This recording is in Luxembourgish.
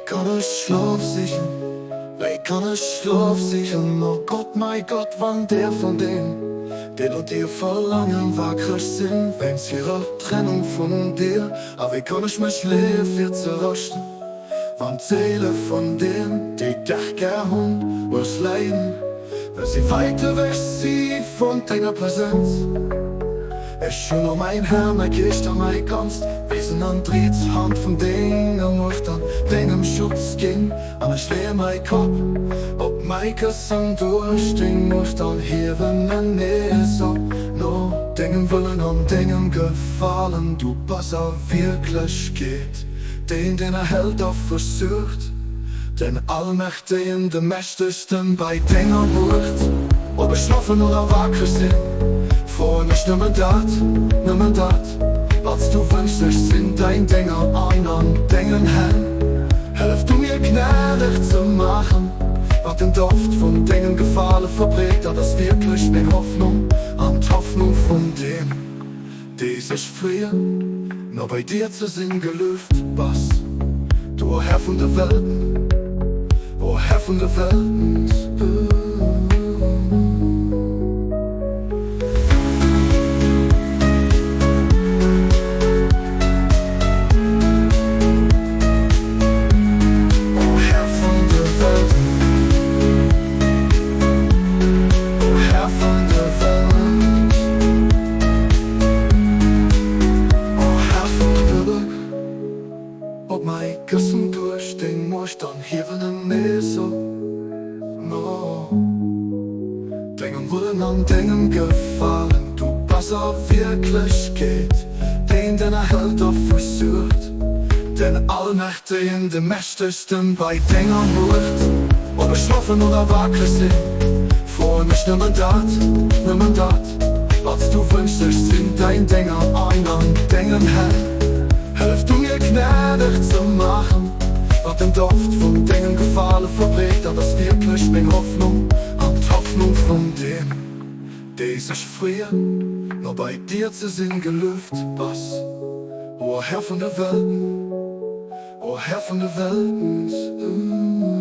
kann ech Schlof sichen, wéi kann ech Schlof sichen, o Gott, mäi Gott, wann der vun deem, déi no dir verlaangen, wakreg sinn wéinst hirer Trennung vun dir? A wéi kann ech mech leeë fir ze raschten, wann d'Séile vun deem, déi dech gär hunn, uerg leiden, well si wäit ewech si vun denger Presenz? Ech hunn, o mäin Här, mäi Geescht a mäi ganzt Wiesen an d'riets Hand vun denger Muecht an dengem Schutz ginn, an ech leeë mäi Kapp op mäi Këssen duerch deng Muecht an hiewen en nees op no dengem Wëllen an dengem Gefalen. Du bass a Wierklechkeet deen, deen erhält a versuergt, den Allmächtegen, de Mächtegsten bei denger Muecht. Ob ech schlofen oder wakreg sinn, froen ech nëmmen dat, nëmmen dat, wat s du wënschs. Ech sinn däin Dénger an an dengen Hänn. Hëllef du mir gnädeg ze maachen, wat den Doft vun dengem Gefale verbreet. Dat ass wierklech meng Hoffnung an d'Hoffnung vun deem, déi sech freeën, no bei dir ze sinn. Gelueft bass du, o Här vun de Welten, o Här vun de Welten. O Här vun de Welten, o Här vun de Welt. O Här vun de Welt. Op mäi Këssen duerch deng Muecht an hiewen en nees op no dengem Wëllen an dengem Gefalen. Du bass a Wierklechkeet deen, den erhält a versuergt, den Allmächtegen, de Mächtegsten bei denger Muecht. Ob ech schlofen oder wakreg sinn, froen ech nëmmen dat, nëmmen dat. Wat s du wënschs, ech sinn däin Dénger an an dengen Hänn. Hëllef du mir gnädeg ze maachen, wat den Doft vun dengem Gefale verbreet. Dat ass wierklech meng Hoffnung an d'Hoffnung vun deem, déi sech freeën, no bei dir ze sinn. Gelueft bass, o Här vun de Welten, o Här vun de Welten.